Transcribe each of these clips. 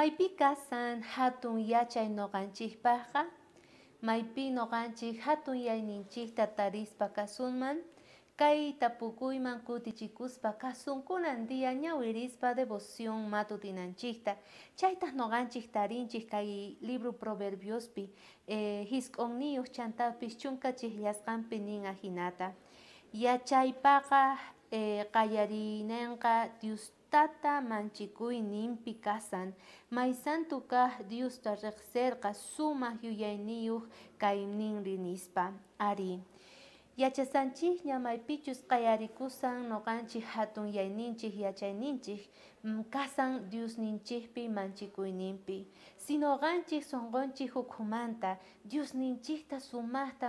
Maypi kasan hatun yachay noqanchikpaqqa? Maypi noqanchik hatun yayninchikta tarispa kasunman? Kay tapukuyman kutichikuspa kasunkunan día ñawirispa devoción matutinanchikta. Chaytaq noqanchik tarinchik kay libro Proverbiospi hisk'unniyuq chantapis chunka chiqllasqanpi nin ajinata. Yachaypaqa qallariyninqa Diostata manchikuyninpi kasan. May santo kaq Diosta riqsirqa sumaq yuyayniyuq kayninri nispa. Ari. Yachasanchikña maypichus qayarikusan noqanchik hatun yayninchik yachayninchik kasan Diosninchikpi manchikuyninpi. Si noqanchik sunqunchik ukhumanta Diosninchikta sumaqta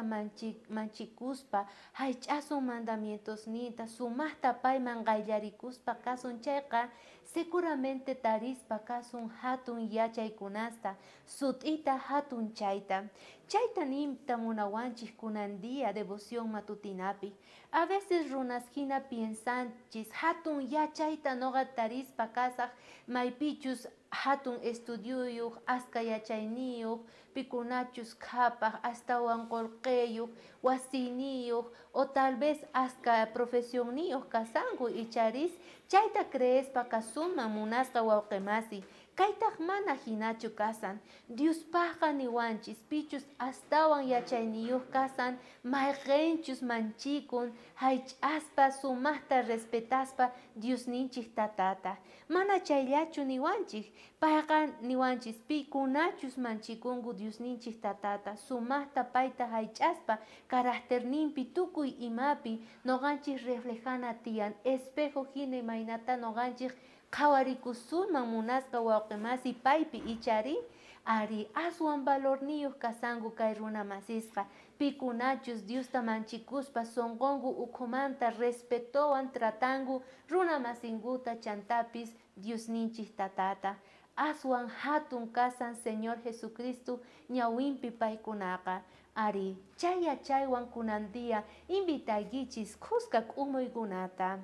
manchikuspa haych'asun mandamientosninta sumaqta payman qayllarikuspa kasun chayqa seguramente tarispa kasun hatun yachaykunasta sut'ita hatun chayta. Chayta ninta munawanchik kunan día devoción matutinapi. A veces runas hina piensanchis hatun yachayta noqa tarispa kasaq maypichus hatun estudioyuq aska yachayniyuq pikunachus qhapaq astawan qullqiyuq wasiniyuq o tal vez aska profesionniyuq kasanku icharis chayta creespa kasunman munasqa wawqimasi. Kaytaq mana hinachu kasan. Diospaqqa niwanchis pichus astawan yachayniyuq kasan mayqinchus manchikun haych'aspa sumaqta respetaspa Diosninchik tatata. Mana chayllachu niwanchik payqa niwanchis pikunachus manchikunku Diosninchik tatata sumaqta payta haych'aspa caracterninpi tukuy imapi noqanchik reflejana tiyan espejo hina imaynata noqanchik qhawarikusunman munasqa wawqimasi paypi ichari ari aswan valorniyuq kasanku kay runa masisqa pikunachus Diosta manchikuspa sunqunku ukhumanta respetowan tratanku runa masinkuta chantapis Diosninchik tatata. Aswan hatun kasan Señor Jesucristo ñawinpi paykunaqa. Ari, chay yachaywan kunan día invitaykichis khuska k'umuykunata.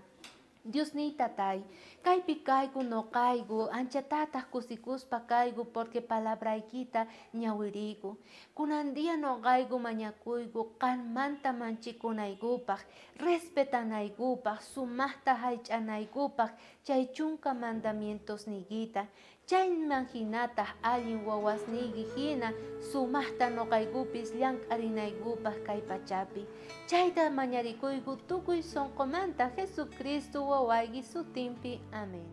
Diosniy tatay, kaypi kayku noqayku, anchatataq kusikuspa kayku porque palabraykita ñawiriyku. Kunan día noqayku mañakuyku qanmanta manchikunaykupaq, respetanaykupaq, sumaqta haych'anaykupaq chay chunka mandamientosniykita. Chayman hinataq allin wawasniyki hina sumaqta noqaykupis llank'arinaykupaq kay pachapi. Chayta mañarikuyku tukuy sunqumanta Jesucristo wawayki sutinpi. Amén.